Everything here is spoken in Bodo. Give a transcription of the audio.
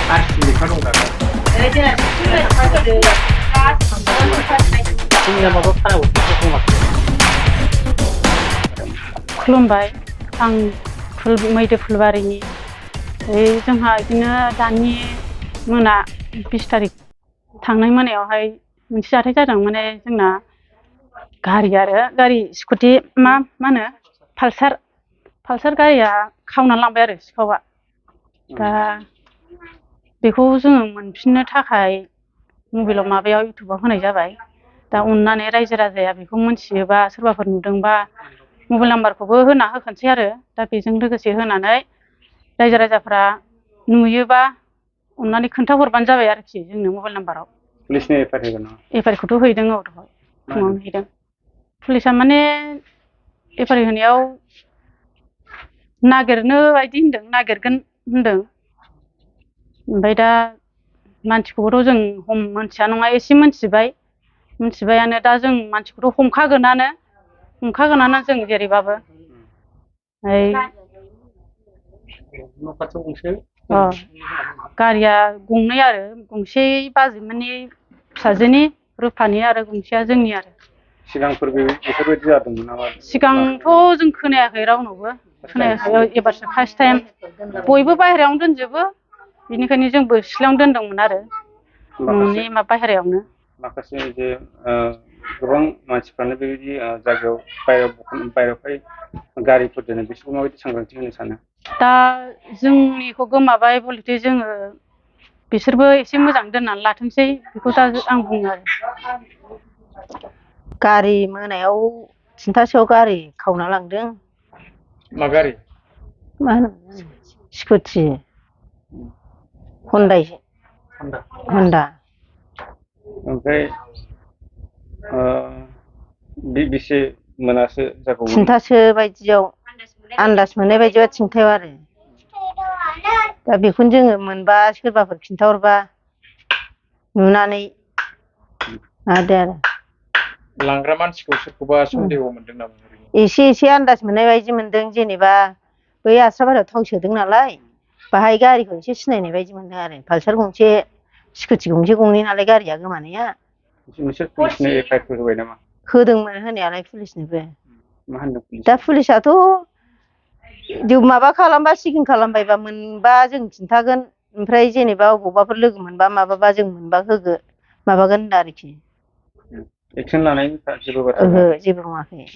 आरसि लेखा दं दाना जोंनिया माबा खानांगौ खुलुमबाय आं मैदो फुलबारिनि जोंहा बिदिनो दानि मोना 20 तारिख थांनाय मोनायावहाय मोनसे जाथाय जादों माने जोंना गारि स्कुटि मा होनो पालसार गारिया खावनानै लांबाय आरो सिखावा दा बेखौ जोङो मोनफिननो थाखाय मबाइलाव माबायाव इउटुबाव होनाय जाबाय दा अननानै रायजो राजाया बेखौ मोनथियोबा सोरबाफोर नुदोंबा मबाइल नाम्बारखौबो होना होखानोसै आरो दा बेजों लोगोसे होनानै रायजो राजाफ्रा नुयोबा अननानै खोन्थाहरबानो जाबाय आरोखि जोंनो मबाइल नाम्बाराव पुलिसनो एफआइआर होगोन नामा? एफआइआरखौथ' हैदों औ दहाय फुङावनो हैदों पुलिसा माने एफआइआर होनायाव नागिरनो बायदि होनदों नागिरगोन होनदों ओमफ्राय दा मानसिखौबोथ' जों मोनथिया नङा एसे मोनथिबायानो दा जों मानसिखौथ' हमखागोनानो जों जेरैबाबो न' खाथियाव गंसे गारिया गंनै आरो गंसे बाजैमोननि फिसाजोनि रुफानि आरो गंसेया जोंनि आरो सिगांफोर बेफोरबायदि जादोंमोन नामा? सिगांथ' जों खोनायाखै रावनावबो खोनायाखै एबारसो फार्स्ट टाइम बयबो बाहेरायावनो दोनजोबो बेनिखायनो जोंबो सिथ्लायावनो दोनदोंमोन आरो न'नि बाहेरायावनो माखासे जे गोबां मानसिफ्रानो बेबायदि जायगायाव बायहेरायावहाय गारिफोर दोनो बिसोरखौ माबायदि सांग्रांथि होनो सानो? दा जोंनिखौ गोमाबाय बलथे जोङो बिसोरबो एसे मोजां दोननानै लाथोंसै बेखौ दा आं बुङो आरो गारि मोनायाव 3थासोआव गारि खावना लांदों मा गारि? मा होनो स्कुटि हन्डा ओमफ्राय बेसे मोनासो जागौमोन? 3थासो बायदियाव आन्दाज मोननाय बायदिबा 3थायाव आरो दा बेखौनो जोङो मोनबा सोरबाफोर खिन्थाहरबा नुनानै मादो आरो लांग्रा मानसिखौ सोरखौबा सन्देह मोनदों नामा? एसे आन्दाज मोननाय बायदि मोनदों जेनेबा बै आस्राबारियाव थाव सोदों नालाय बाहाय गारिखौ एसे सिनायनाय बायदि मोनदों आरो पालसार गंसे स्कुटि गंसे गंनै नालाय गारिया गोमानाया नोंसोर पुलिसनो एफआइआर होबाय नामा? होदोंमोन होनायालाय पुलिसनोबो मा होनदों पुलिस? दा पुलिसाथ' माबा खालामबा चेकिं खालामबायबा मोनबा जों खिन्थागोन ओमफ्राय जेनेबा अबावबाफोर लोगो मोनबा माबाबा जों मोनबा माबागोन होनदों आरोखि एक्सन लानायनि जेबो बाथ्रा ओहो जेबो बुङाखै